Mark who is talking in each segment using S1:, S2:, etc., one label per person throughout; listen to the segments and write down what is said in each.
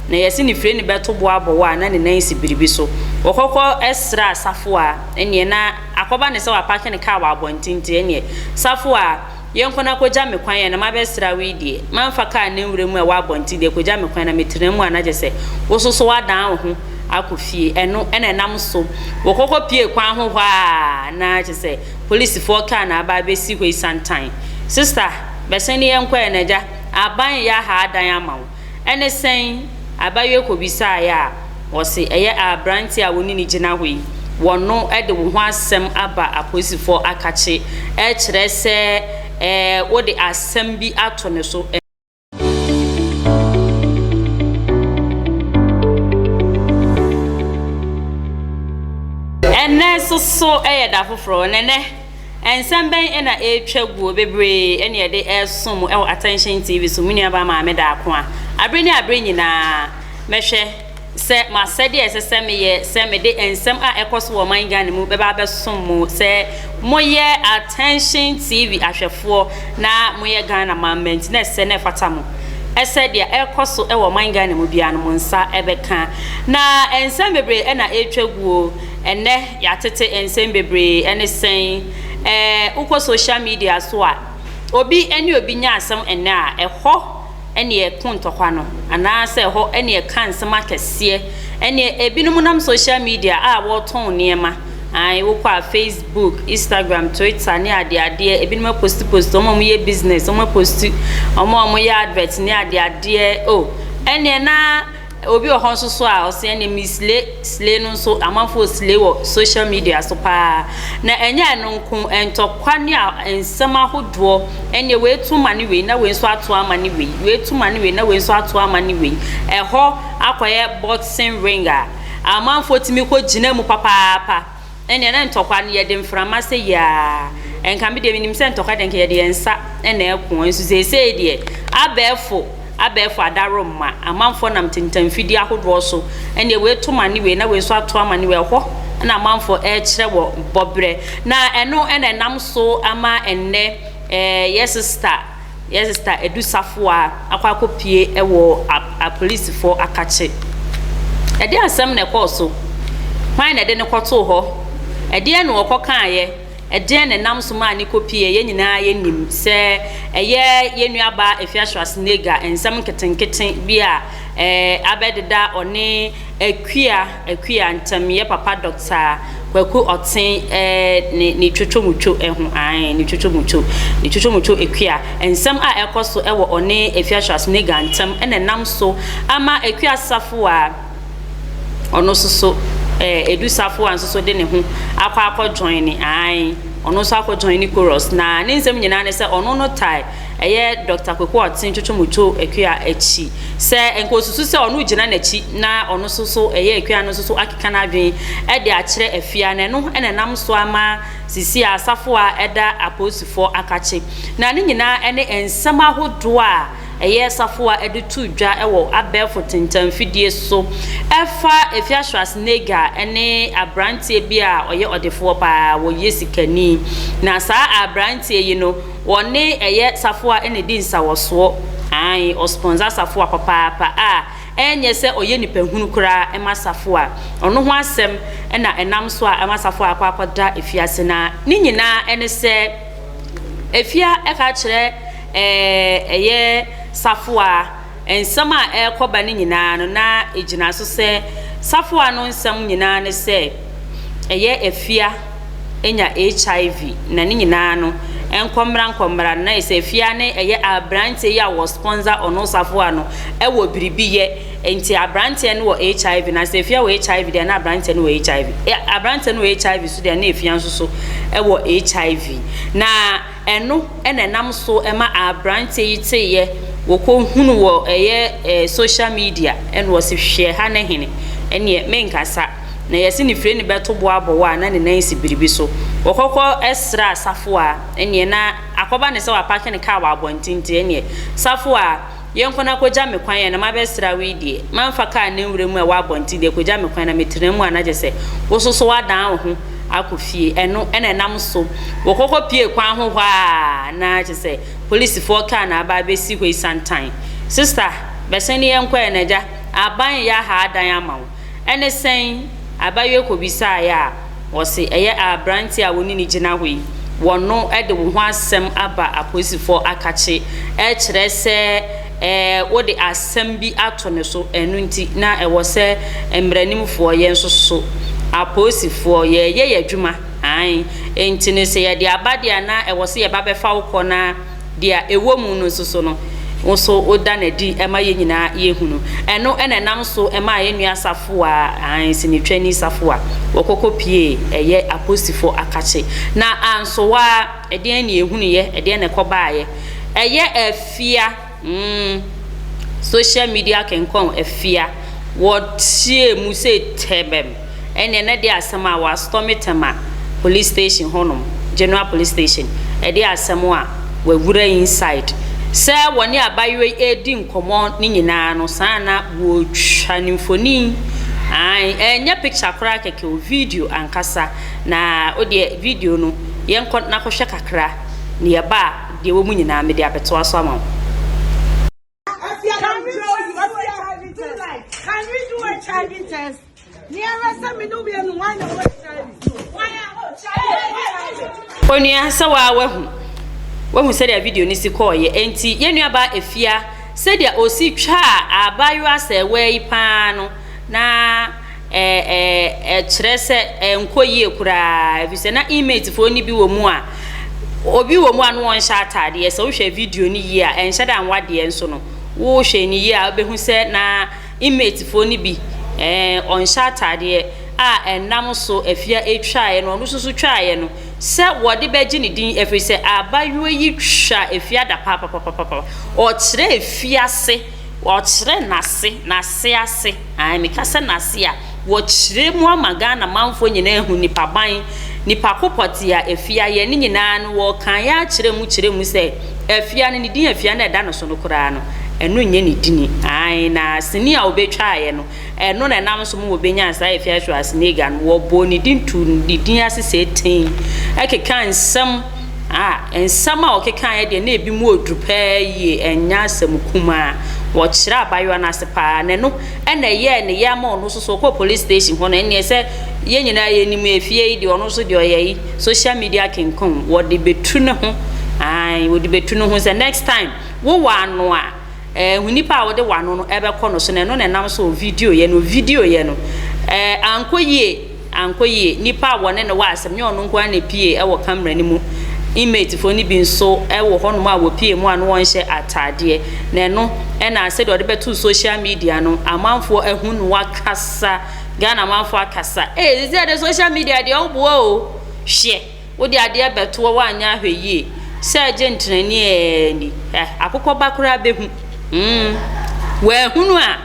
S1: Na yɛse ne fire no bɛto bo abɔ wo a na ne nan si biribi so. Wɔkɔkɔ sraa Safoa a, ɛneɛ na akɔba ne sɛ wapake ne kaa wɔ abɔnten nti ɛneɛ Safoa yɛnkɔ na kɔgya me kwan ɛ na mabɛsra wo yi deɛ mamfa kaa ne nwura mu a ɛwɔ abɔnten deɛ kɔgya me kwan na metena mu a na kyerɛ sɛ wo nso so woadan wo ho akɔ fie. Ɛno na ɛnam so wɔkɔkɔ pue kwan ho hɔ a na kyerɛ sɛ polisifoɔ kaa na aba abɛsi hɔ yi santan. Sista bɛsen ne yɛnkɔ ɛ na agya aban yɛ aha adan ama wo. Ɛne sɛn? Abayewa kɔbisaeɛ a, ɔse ɛyɛ aberanteɛ a wo ne no gyina hɔ yi, wɔno de wo ho asɛm aba apolisifoɔ akakye, ɛkyerɛ sɛ ɛɛ wode asɛm bi ato ne so. Ɛnnɛ nso so yɛ da foforɔ, na ɛnnɛ Nsɛm bɛn na ɛretwa guo bebree na yɛde resom mo wɔ Attention TV so, me nuabaa Maame Daako a. Abere ne abere nyinaa, mɛhwɛ sɛ m'asɛdeɛ a ɛsɛ sɛ meyɛ sɛ mede nsɛm a ɛkɔ so wɔ ɔman Ghana mu bɛba abɛsom mo sɛ moyɛ Attention TV ahwɛfoɔ na moyɛ Ghana mamma nti na ɛsɛ na ɛfata mo sɛ deɛ ɛrekɔ so wɔ ɔman Ghana mu biara no mo nsa bɛka. Na nsɛm bebree na ɛretwa guo. Ɛnnɛ yɛatete nsɛm bebree ɛne sɛn ɛɛ wokɔ social media so a obi ɛne obi nya asɛm ɛnnɛ a ɛhɔ ɛne ɛko ntɔkwa no anaasɛ ɛhɔ ɛne ɛka nsɛm akɛseɛ ɛne ebinom nam social media a wɔtɔn nneɛma ae wokɔ a Facebook, Instagram, Twitter ne adeadeɛ ebinom aposti posti wɔn a wɔyɛ business wɔn aposti wɔn a wɔyɛ advert ne adeadeɛ oh ɛneɛ na Obi wɔ hɔ nso so a ɔse ɛneɛ me slay slay no nso amanfoɔ slay wɔ social media so paa na ɛnyɛ ɛno nko ntɔkwa ne nsɛm ahodoɔ ɛneɛ wei to ma ne wei na wei nso ato ama ne wei wei to ma ne wei na wei nso ato ama ne wei ɛhɔ akɔyɛ boxing ring a amanfoɔ tumi kɔ gyina mu papaapa. Ɛnneɛ na ntɔkwa no yɛde mframa sɛ yiaa. Nka me deɛ menim sɛ ntɔkwa deɛ nka yɛde yɛn nsa na ɛko nso seesei deɛ abɛɛfo abɛɛfo adaworoma amanfoɔ nam tentamfidie ahodoɔ so ɛnneɛ wei to ma ne wei na wei nso ato ama ne wei ɛhɔ na amanfoɔ ɛrekyerɛ wɔ bɔberɛ na ɛno na ɛnam so ama ɛnnɛ ɛɛ yɛ sista Yɛ sista Adu Safoa akɔ akɔpue wɔ apolisifoɔ akakye. Ɛdeɛn asɛm na ɛkɔɔ so? Hwan na ɛde no kɔtoo hɔ? Ɛdeɛn na ɔkɔkaeɛ? Ɛdeɛn na ɛnam so maa ne kɔpueɛ? Yɛn nyinaa yɛnim sɛ ɛyɛ yɛn nuabaa Afia Schwarzenegger nsɛm nketenkete bi a abɛdeda ɔne Akua Akua Ntam yɛ papa Dɔkta Kwaku Ɔten eh, ne ne twotwomutwo ho ae, ne twotwomutwo, ne twotwomutwo Akua. Nsɛm a ɛkɔ so wɔ ɔne Afia Schwarzenegger ntam na ɛnam so ama Akua Safoa ɔno nso so eh, Edu Safoa nso so de ne ho akɔ akɔ join ae, ɔno nso akɔ join ne chorus na ne nsɛm nyinaa ne sɛ ɔno no tae ɛyɛ Dɔkta Kweku Ɔten Twotwomuto Akua akyi. Sɛ nka osusu sɛ ɔno gyina n'akyi na ɔno nso so ɛyɛ Akua no nso so akeka n'adwene de akyerɛ Afia na ɛno na ɛnam so ama sisi a asafo a ɛda apolisifoɔ akakye. Na ne nyinaa ne nsɛm ahodoɔ a ɛyɛ safoa de to dwa wɔ abɛɛfo tentanfidie so ɛfa Afia Schwarzenegger ne abranteɛ bi a ɔyɛ ɔdefoɔ paa, wɔyɛ sikani. Na saa abranteɛ yi no Wɔne ɛyɛ Safoa na ɛdi nsawɔsoɔ, aane, ɔspɔnsa Safoa papaapa a ɛnyɛ sɛ ɔyɛ nipa hunu koraa ma Safoa. Ɔno ho asɛm na ɛnam so a ɛma Safoa akɔ akɔda afiase na ne nyinaa ɛne sɛ Afia ɛka kyerɛ ɛyɛ Safoa nsɛm a ɛrekɔba no nyinaa no na ɛgyina so sɛ Safoa no nsɛm nyinaa ne sɛ ɛyɛ Afia anya HIV na ne nyinaa no nkɔmmra nkɔmmra no na yɛ sɛ Afia ne ɛyɛ aberanteɛ yi a wɔ sponsor ɔno Safoa no ɛwɔ biribi yɛ nti aberanteɛ no wɔ HIV na sɛ Afia wɔ HIV deɛ na aberanteɛ no wɔ HIV aberanteɛ no wɔ HIV so deɛ na Afia nso so ɛwɔ HIV na Ɛno na ɛnam so ma aberanteɛ yi teeɛ, wɔkɔhunu wɔ ɛyɛ social media ɛna ɔse hwɛ ha ne hene, ɛneɛ menkasa. Na yɛse ne fire no bɛto bo abɔ wo a na ne nan si biribi so. Wɔkɔkɔ sraa Safoa ɛneɛ na akɔba ne sɛ wapake ne kaa wɔ abɔnten nti ɛneɛ Safoa Yɛnkɔ na kɔgya me kwan ɛ, na mabɛsra wo yi deɛ, mamfa kaa ne nwura mu a ɛwɔ abɔnten deɛ, kɔgya me kwan na metena mu a na kyerɛ sɛ wo nso so woadan wo ho akɔ fie. Ɛno na ɛnam so wɔkɔkɔ pue kwan ho hɔ a na kyerɛ sɛ polisifoɔ kaa na aba abɛsi hɔ yi santan. Sista, bɛsen ne yɛnkɔ ɛ, na agya, Aban reyɛ aha adan ama wo. Ɛne sɛn? Abayewa kɔbisaeɛ a, wɔse ɛyɛ aberanteɛ a wo ne no gyina hɔ yi, wɔno de wo ho asɛm aba apolisifoɔ akakye, ɛkyerɛ sɛ ɛɛ wode asɛm bi ato ne so, ɛno nti na ɛwɔ sɛ mmaranimfoɔ yɛn nso so, apolisifoɔ yɛreyɛ yɛn adwuma, aane, enti no sɛ yɛde aba deɛ a na ɛwɔ sɛ yɛba bɛfa wo kɔ na Deɛ ɛwɔ mu no nso so no, wo nso woda no adi ma yɛn nyinaa yɛhunu. Ɛno na ɛnam so maa yɛn nua Safoa, aane, sinitwani Safoa, wɔkɔkɔpuee ɛyɛ aposifoɔ akakye. Na anso waa, ɛdeɛn na yɛhunuiɛ? Ɛdeɛn na ɛkɔbaeɛ? Ɛyɛ afia, mm, social media kenkɔn afia, wɔteɛ mu sɛ tɛbɛm. Ɛnneɛ na ɛde asɛm a wɔastɔme Tema police station hɔnom, General police station, ɛde asɛm a wɔawura inside sɛ wɔne abayewa yi redi nkɔmmɔ ne nyinaa no, saa na wɔretwa ne mfonin. Ae, ɛnyɛ picture koraa kɛkɛ o, video ankasa. Na wo deɛ video no, yɛnkɔ na kɔhwɛ kakra, na yɛba a, deɛ ɛwɔ mu nyinaa mede abɛtoa so ama wo.
S2: Can we do HIV test? Can we do HIV test?
S1: Onua sɛ waa wahu wahu sɛdeɛ video no si kɔɔeɛ enti yɛn nuabaa Afia sɛdeɛ ɔsi twaa abaayewa asɛɛwaa yi paa no na ɛkyerɛ sɛ ɛnkɔ yie koraa efisɛ na inmatefoɔ no bi wɔ mu a obi wɔ mu a na wɔnhyɛ ataadeɛ sɛ wohwɛ video no yie a ɛnhyɛ da nwa deɛ nso no wohwɛ no yie a wobɛhu sɛ na inmatefoɔ no bi ɛɛ ɔnhyɛ ataadeɛ a ɛnam so afia ɛtwaeɛ no ɔno nso so twaeɛ no sɛ wɔde bɛgye ne din ɛfiri sɛ abayewa yi twa afia da paapapapapa ɔkyerɛ afia ase Wɔkyerɛ n'ase, n'ase ase, ae meka sɛ n'ase a, wɔkyerɛ mu ama Ghana manfoɔ nyinaa ahu nipa ban, nipa ko pɔtee a Afia yɛ, ne nyinaa no wɔkaeɛ ara kyerɛ mu kyerɛ mu sɛ Afia no, ne din Afia no a ɛda no so no koraa no, ɛno nyɛ ne dini, ae na sini a wɔbɛtwaeɛ no, Ɛno na ɛnam so ma wɔbɛnyaa saa Afia Schwarzenegger no. Wɔbɔɔ ne din too ne din ase sɛ Teng, ɛkekaa nsɛm a, nsɛm a ɔkekaeɛ deɛ na ebi mu ɔduru paa yie, ɛnyɛ asɛm kumaa. Wɔkyerɛ abayewa no ase paa, na ɛno na ɛyɛɛ ne ya ma ɔno nso so ɔkɔɔ police station hɔ no, ɛnneɛ sɛ yɛn nyinaa yɛnim Afia yi deɛ ɔno nso deɛ ɔyɛ yi, social media king kong, wɔde bɛtu ne ho, ae, wɔde bɛtu ne ho sɛ next time wowɔ ano a, Ɛɛ, hu nipa a wode w'ano no ɛbɛkɔ no so, na ɛno na ɛnam so video yɛ no, video yɛ no. Ɛɛ, ankɔ yie, ankɔ yie. Nipa a wɔne no wɔ asɛm, nyɛ ɔno nko ara na epie ɛwɔ camera no mu. Inmate foɔ no bi nso ɛwɔ hɔnom a wɔpie mu a na wɔnhyɛ ataadeɛ. Na ɛno ɛna sɛdeɛ ɔde bɛtoo social media no, amanfoɔ ahu no akasa, Ghana amanfoɔ akasa. Ee, sisi ɛde social media deɛ ɔboa o, hwɛ. Wode adeɛ bɛtoɔ woanyɛ ahwɛyie sɛ agye ntenani ɛɛ ni eh akokɔ ba koraa bɛhu mm wahunu a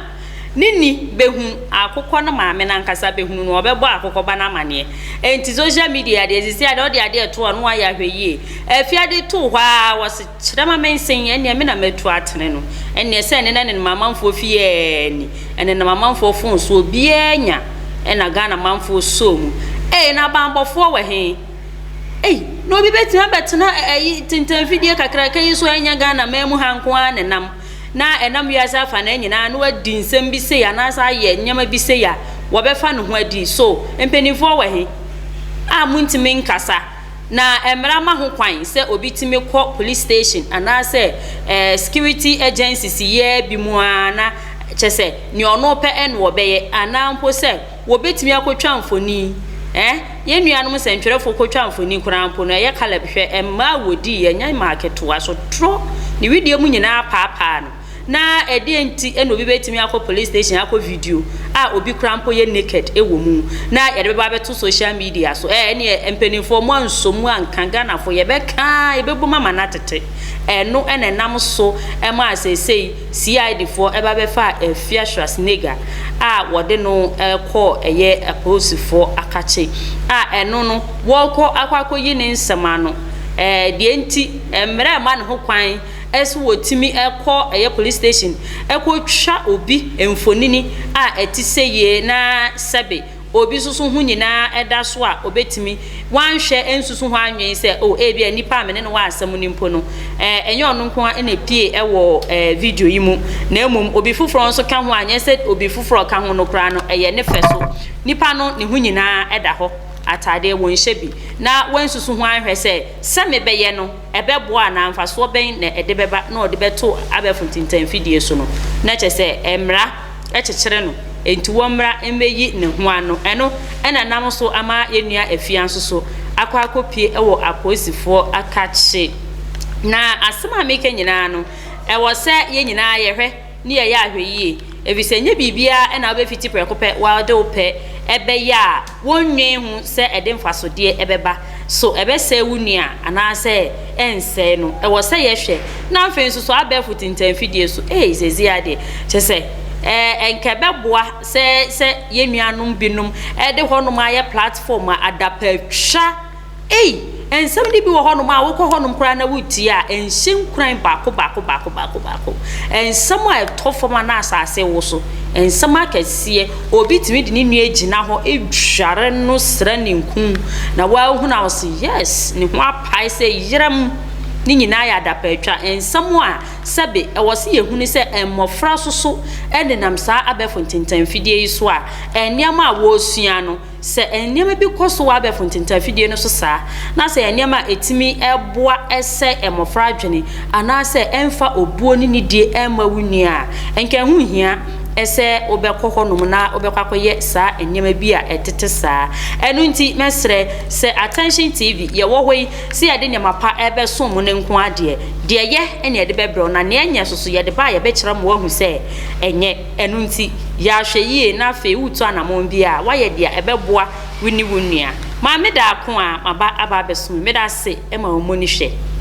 S1: ne ni bɛhu akokɔ no maame no ankasa bɛhunu no ɔbɛbɔ akokɔ ba no amaneɛ enti social media deɛ sisi adeɛ wode adeɛ ɛtoɔ no woayɛ ahwɛyie afiade too hɔ a wɔse kyerɛ ma mensen ɛneɛ me na matu atene no ɛneɛ sɛ ɛne na nenam amanfoɔ fie ɛɛ ni ɛnenam amanfoɔ phone so obiara nya ɛna Ghana manfoɔ sɔɔ mu ei na abanbɔfoɔ wɔ he ei na obi bɛtumi abɛtena ɛyi tentanfidie kakraka yi so ɛnyɛ Ghana man mu ha nko ara na ɛnam na ɛnam wiase afa na nyinaa na wadi nsɛm bi sei anaasɛ ayɛ nneɛma bi sei a wɔbɛfa ne ho adi so mpanimfoɔ wɔ he a montumi nkasa Na mmara ma ho kwan sɛ obi tumi kɔ police station anaasɛ eh, security agencies yɛ bi mu ara na kyɛ sɛ nea ɔno pɛ ɛna ɔbɛyɛ anaa mpo sɛ wɔbɛtumi akɔtwa mfoni eh, yɛn nuanom nsɛntwerɛfoɔ kɔtwa mfoni koraa mpo no ɛyɛ Caleb hwɛ mmaa a wɔdii ɛnyɛ mmaa ketewa so torɔ ne wedeɛ mu nyinaa paapaa no. Na ɛdeɛn nti na obi bɛtumi akɔ police station akɔ video a obi koraa mpo yɛ naked wɔ mu na yɛde bɛba abɛto social media so? Ɛɛ ɛneɛ mpanimfoɔ mo ansɔ mu anka Ghanafoɔ yɛbɛka yɛbɛbom ama no atete. Ɛno na ɛnam so maa seesei CID foɔ ɛba bɛfaa Afia Schwarzenegger a wɔde no kɔɔ ɛyɛ apolisifoɔ akakye a ɛno no wɔrekɔ akɔ akɔyi ne nsɛm ano. Ɛɛ deɛ nti mmerɛ ɛma ne ho kwan sɛ wɔtumi kɔ ɛyɛ police station kɔtwa obi mfonini a ɛte sɛ yie na sɛbe Obi nso so ho nyinaa da so a obetumi, wanhwɛ ansusu ho annwen sɛ, oh, ebia nipa a me ne no wɔ asɛm no mpo no, eh, ɛnyɛ ɔno nko ara na epie wɔ eh, video yi mu, na mmom obi foforɔ nso ka ho a, nyɛ sɛ obi foforɔ ka ho no koraa no, ɛyɛ ne fɛ so. Nipa no ne ho nyinaa da hɔ, ataadeɛ wɔnhyɛ bi, na wansusu ho anhwɛ sɛ, sɛ mebɛyɛ no, ɛbɛboa anaa mfasoɔ bɛn na ɛde bɛba na ɔde bɛto abɛɛfo ntintanfidie so no, na kyerɛ sɛ mmara kyekyere no, enti wɔmmra mmɛyi ne ho ano. Ɛno na ɛnam so ama yɛn nua Afia nso so akɔ akɔpue wɔ apolisifoɔ akakye. Na asɛm a meka nyinaa no, ɛwɔ sɛ yɛn nyinaa yɛhwɛ ne yɛyɛ ahwɛyie, ɛfiri sɛ ɛnyɛ biribiara na wobɛfiti prɛko pɛ wode wo pɛ bɛyɛ a wonnwen ho sɛ ɛde mfasodeɛ bɛba. So ɛbɛsɛe wo nua anaasɛ ɛnsɛe no? Ɛwɔ sɛ yɛhwɛ. Na afei nso so abɛɛfo tintanfidie so, ei seesei ara deɛ, kyerɛ sɛ ɛɛ nka ɛbɛboa sɛ sɛ yɛn nuanom binom de hɔnom ayɛ platform a adapatwa. Ei, nsɛm no bi wɔ hɔnom a wokɔ hɔnom koraa na wotie a, ɛnhyɛ nkuran baako baako baako baako baako. Nsɛm a ɛtɔ fam a na asase woso, nsɛm akɛseɛ. Obi tumi de ne nua gyina hɔ dware no srɛ ne nku na wahunu a ɔse yes, ne ho apae sɛ yerɛm. Ne nyinaa yɛ adapaatwa. Nsɛm a sɛbe ɛwɔ sɛ yɛhunu sɛ mmɔfra nso so nenam saa abɛɛfo ntentanfidie yi so a, nneɛma a wɔresua no, Sɛ nneɛma bi kɔ so wɔ abɛɛfo ntentafidie no so saa, na sɛ ɛyɛ nneɛma a ɛtumi boa sɛe mmɔfra adwene anaasɛ ɛmfa obuo ne nidie mma wo nua a, nka ɛho nhia sɛ wobɛkɔ hɔnom na wobɛkɔ akɔyɛ saa nneɛma bi a ɛtete saa. Ɛno nti, mɛsrɛ sɛ Attention TV, yɛwɔ hɔ yi sɛ yɛde nneɛma pa rebɛsom mo no nko ara deɛ, deɛ ɛyɛ na yɛde bɛbrɛ wo, na nea ɛnyɛ nso so, yɛde ba a yɛbɛkyerɛ ma woahu sɛ ɛnyɛ. Ɛno nti, yɛ ahwɛyie na afei woretu anammɔn bi a, woayɛ deɛ ɛbɛboa wo ne wo nua. Maame Daako a maba aba abɛsom yi, meda ase ma wo mɔni hwɛ.